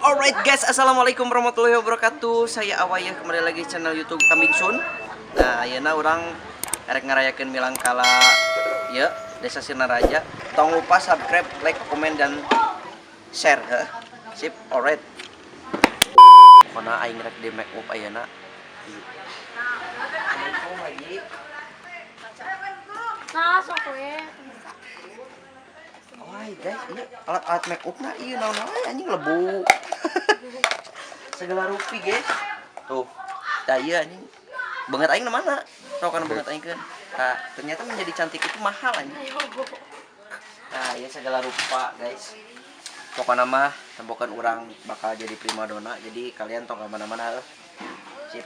Alright guys, assalamualaikum warahmatullahi wabarakatuh. Saya Awaya, kembali lagi di channel YouTube Kambing Sun. Nah, ayeuna urang erek ngarayakeun milangkala ya Desa Sirnaraja. Tong lupa subscribe, like, komen dan share, heh. Sip, alright. Pokona aing rek di make up ayeuna. Assalamualaikum Haji. Nah, sok we. Wah, guys, ini alat-alat make up na ieu naon wae anjing lebu. Segala rupi, guys. Tuh. Tah ieu anjing. Banget aing na mana? Tau kana banget aing keun. Nah, ternyata menjadi cantik itu mahal anjing. Nah, ieu segala rupa, guys. Pokoknya mah tempokan urang bakal jadi primadona. Jadi kalian tong ka mana-mana heuh. Sip.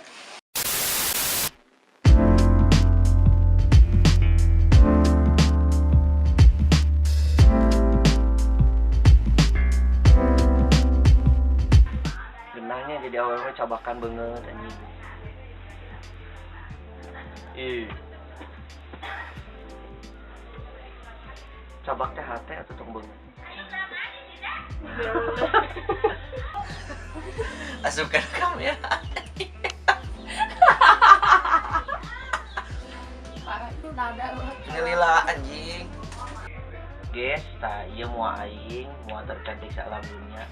Genahnya jadi awalnya cabakan banget anjing. Ih. Cabak teh hate atau tong beungeut? Asupkan kamu ya. Parah itu nada banget. Ngelila anjing. Guys, tah ieu moal aing, moal tercantik sealam dunia.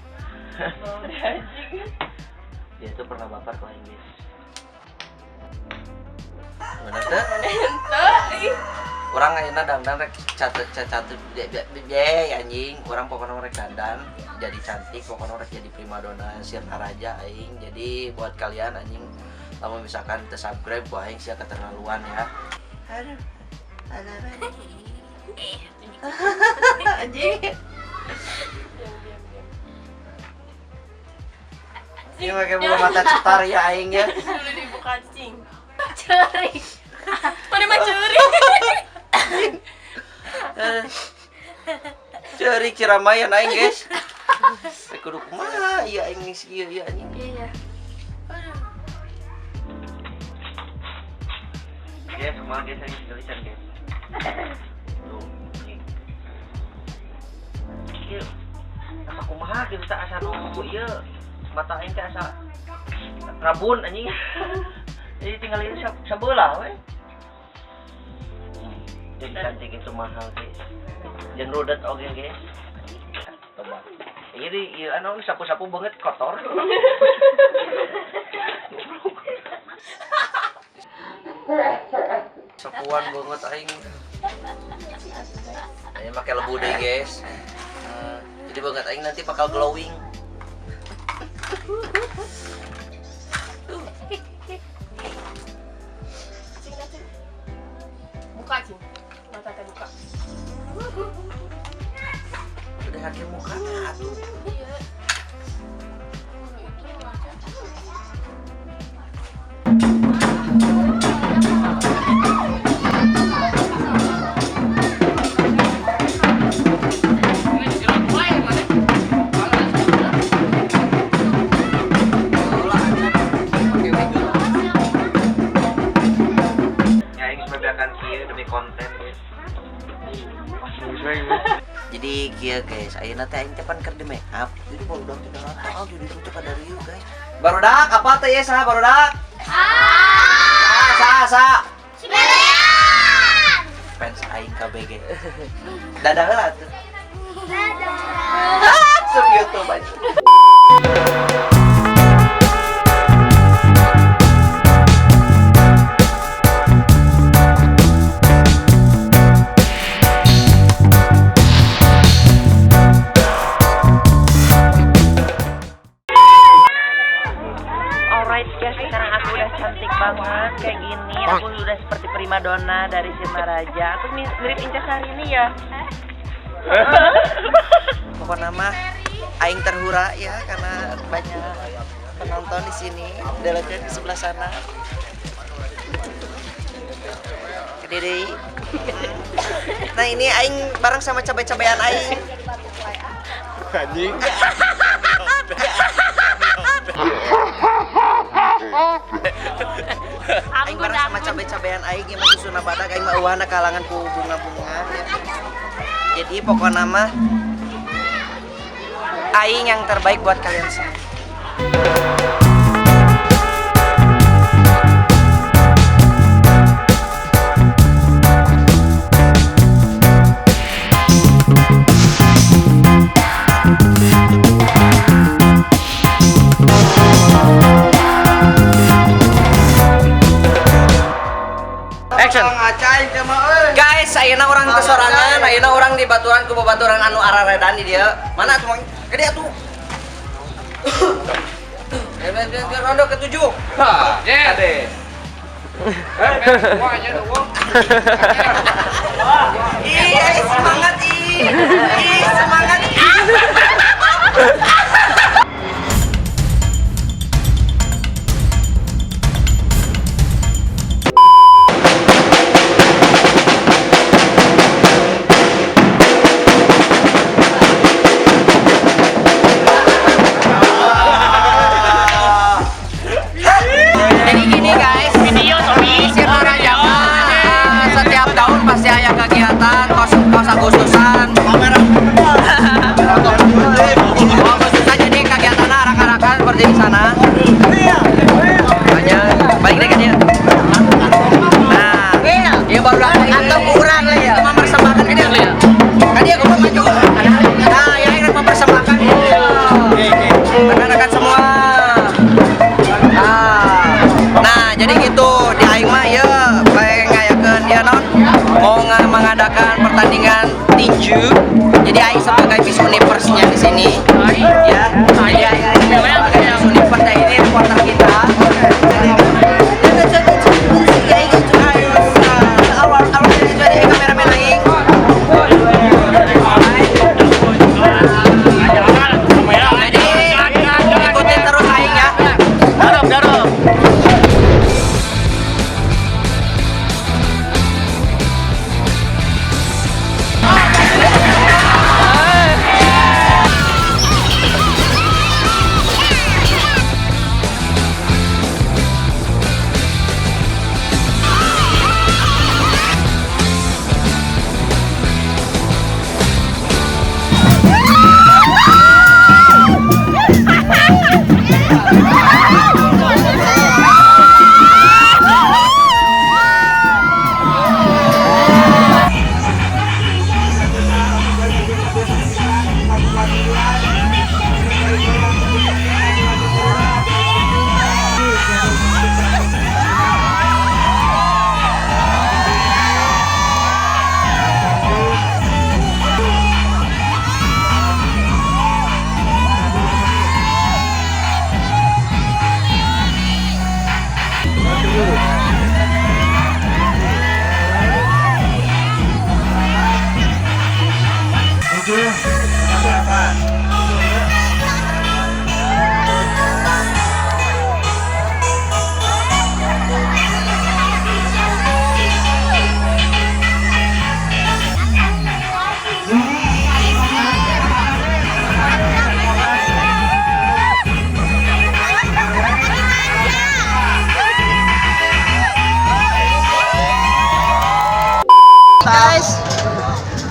Anjing. Dia tuh pernah baper ke aing, guys. Bener teh? Henteu ih. Urang ayeuna dandan rek catet catet ye anjing, urang pokoknya rek dandan jadi cantik, pokoknya rek jadi primadona Sirnaraja aing. Jadi buat kalian anjing, lamun misalkan teu subscribe ku aing sia keterlaluan ya. Aduh. Anjing. Ini pakai bulu mata cetar ya aing ya. Udah dibuka cing. Curi. Mana mah curi. Cari ciramayan aing guys. Rek kudu kumaha ieu aing geus ieu ieu anjing. Iya. Guys, kumaha guys aing geulisan guys. Tuh, anjing. Ieu asa kumaha kitu teh asa nu ieu mata aing teh asa rabun anjing. Jadi tinggal ieu sabelah we. Jadi cantik itu mahal guys. Jeung rudet oge guys. Coba. Jadi ieu anu sapu-sapu banget kotor. Sapuan banget aing. Aing make lebu deui guys. Jadi banget aing nanti bakal glowing. Cing, cing. Buka cing. Mata teh buka. Udah hakim muka atuh. Iya. Itu ngaca. Ya aing bebeakan kieu demi konten guys. Jadi kieu guys, ayeuna teh aing teh pan keur di make up. Jadi barudak teh datang jadi itu ka dari guys. Barudak apa teh ye saha barudak? Ah, sa sa. Sembilan. Fans aing KBG. Dadah heula atuh. Dadah. Sub YouTube aja. Alright guys, sekarang aku udah cantik banget kayak gini. Aku udah seperti primadona dari Sirnaraja. Aku mirip Inca Syahrini ya. Pokoknya mah aing terhura ya karena banyak penonton di sini. Udah lihat di sebelah sana. Kediri. Nah ini aing bareng sama cabai-cabean aing. Anjing. Aing bareng sama cabe-cabean aing ieu mah susuna badak aing mah eueuhna kalangan ku bunga-bunga ya. Jadi pokokna mah aing yang terbaik buat kalian semua. Action. Guys, ayeuna urang teu sorangan, ayeuna urang di baturan ku babaturan anu araredan di dieu. Mana atuh mang? Gede atuh. Rondo ke-7. Ha, deh. Ih, semangat ih. Ih, semangat. Jadi gini guys, video Sirnaraja setiap tahun pasti ada kegiatan kos Agustusan. Agustusan jadi kegiatan arak-arakan seperti di sana. Banyak, balik lagi kan ya. Nah, ini baru atau kurang lah ya. Mempersembahkan ini ya. Kan dia goblok maju. Nah, ya ini mempersembahkan. Rekan-rekan semua. Nah, jadi gitu di aing mah ya pengen ngayakeun dia non mau mengadakan pertandingan tinju. Jadi aing sebagai Miss Universe-nya di sini. Ya. Jadi aing sebagai Miss Universe dan ini reporter kita. Kameramen aing. Jadi ikutin terus aing ya. Guys,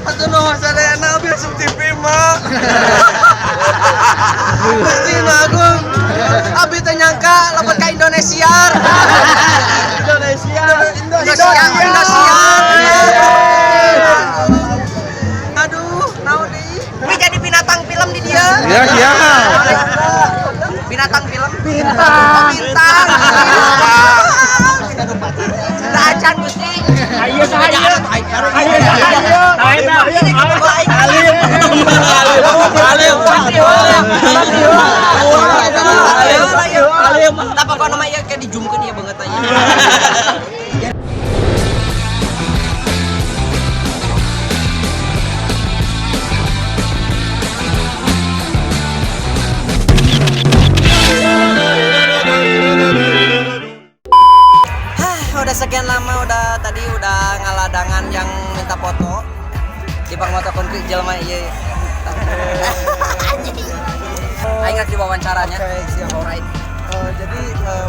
atuh nu sadayana abi asup TV mah. Gusti nu agung. Abi teh nyangka lebet ka Indonesia. Indonesia. Indonesia. Indonesia. Aduh, naon deui? Abi jadi binatang film di dia. Ya, siap. Binatang film. Bintang. Bintang. Acan Gusti. Ayo saya. Ayo Tapi kok namanya kayak dijumkeun ya banget aja. Udah sekian lama udah tadi udah ngaladangan yang minta foto di pangmotokeun ku jelema ieu. Aing rek diwawancaranya. Oke, siap. Alright. Jadi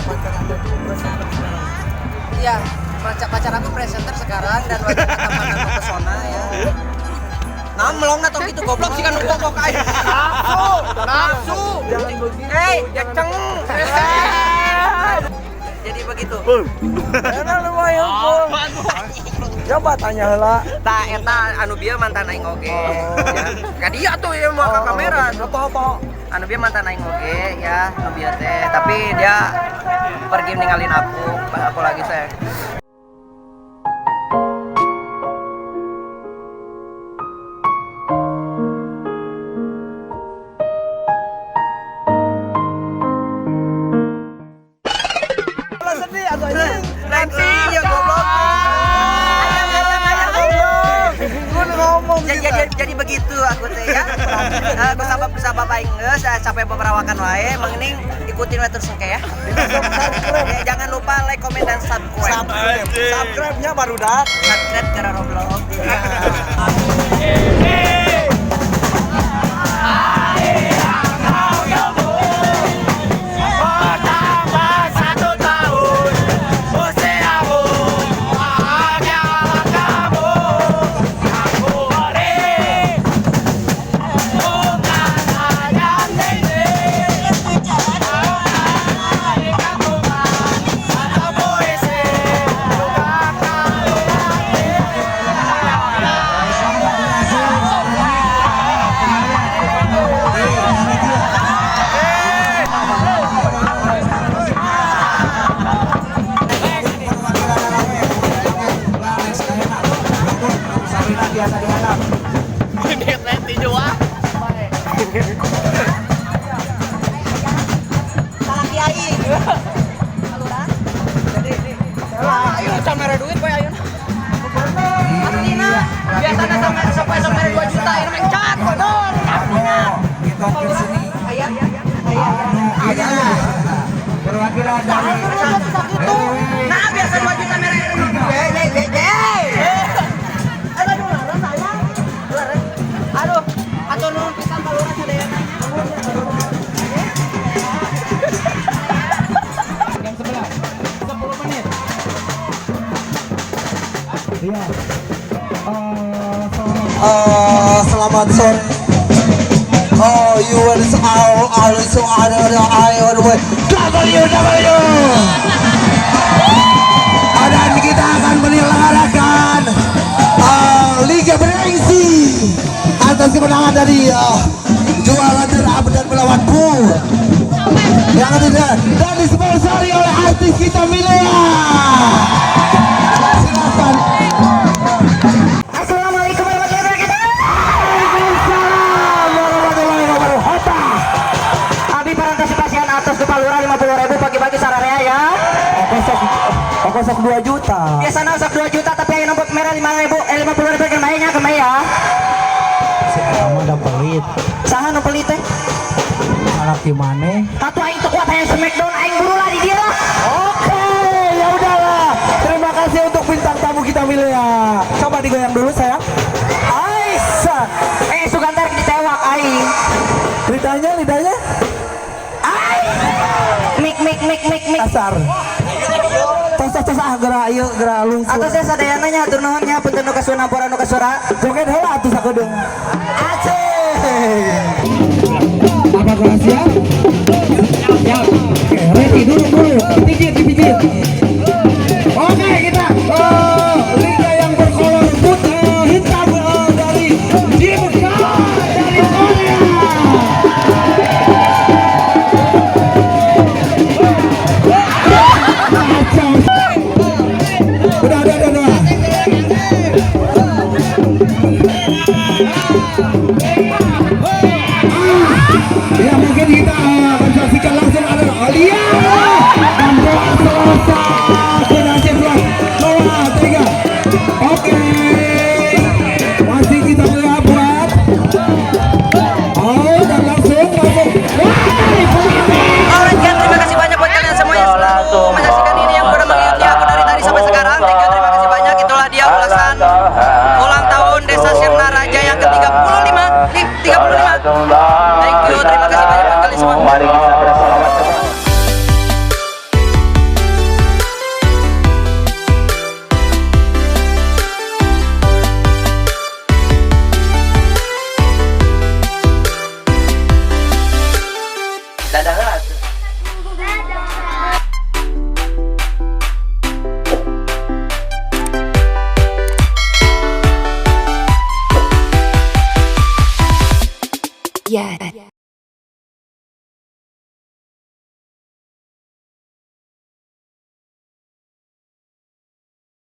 pacar Anda tuh presenter sekarang. Iya, pacar aku presenter sekarang dan wajahnya tampakan mempesona ya. Nah, melong atau gitu goblok sih kan goblok aing. begitu. Hei, jaceng. Jadi begitu. Karena lumayan pun. Coba tanya lah. Tah eta anu bieu mantan aing oge. Ya. Ka dia tuh ya mau ke kamera. Apa-apa. Anu bieu mantan aing oge ya, anu bieu teh. Tapi dia pergi ninggalin aku, pas aku lagi saya. Sedih atau ini? Nanti ya goblok. Ngomong jadi begitu aku teh ya. Aku sabab aing geus sampai peperawakan wae, mending ikutin we terus engke ya. Ya. Jangan lupa like, komen dan subscribe. Subscribe-nya baru dak. Subscribe ke Roblox. Ayo samere duit boy ayo. Aslina biasanya sampai samere 2 juta ini mencat bodor aslina. Kita ke sini. Aya aya. Perwakilan dari Nah, biasa 2 juta mere. Aduh, atau nuhun pisan balurah sadayana. Jam 11, 10 menit. Iya. Selamat sore. Oh, you want to all so I W W. Dan kita akan menyelenggarakan Liga Berengsi atas kemenangan dari juara runner-up dan melawan Bu yang tidak dan disponsori oleh artis kita Milea. Silakan. Assalamualaikum warahmatullahi wabarakatuh. Waalaikumsalam warahmatullahi wabarakatuh. Abi parantos pasian atas ke Palura 50.000 pagi-pagi sararea ya. Ongkos sok 2 juta. Biasanya sok 2 juta tapi ayo nombok merah 5.000 50.000 kemainya kemai ya. Si Eta mah da pelit. Saha nu pelit teh? Salaki maneh. Atuh aing teu kuat hayang smackdown aing buru lah di dieu lah. Oke, ya udahlah. Terima kasih untuk bintang tamu kita Milea. Coba digoyang dulu sayang. Aisyah. Sugantar ditewak aing. Lidahnya, lidahnya. Mik mik mik mik mik. Kasar. Tos tos tos ah gerak ieu gerak lungsur. Atos teh sadayana nya hatur nuhun nya punten nu kasuana pora nu kasuara. Joget heula atuh sakedeung. Aceh. Apa kurang siap? Siap. Oke, ready dulu dulu. Dikit dikit. Oke, kita liga yang berkolor putih hitam dari Jimka dari Korea. Udah. Ya mungkin kita akan saksikan langsung ada Alia dan selesai sudah 2, 3. Oke, masih kita buat. Oh, dan langsung. Alright guys, terima kasih banyak buat kalian semua yang selalu menyaksikan ini, yang udah mengikuti aku dari tadi sampai sekarang. Thank you, terima kasih banyak. Itulah dia ulasan ulang tahun Desa Sirna Raja yang ke-35. Nih, 35. Thank you, terima kasih banyak buat kalian semua. Mari kita bersalawat. Yeah.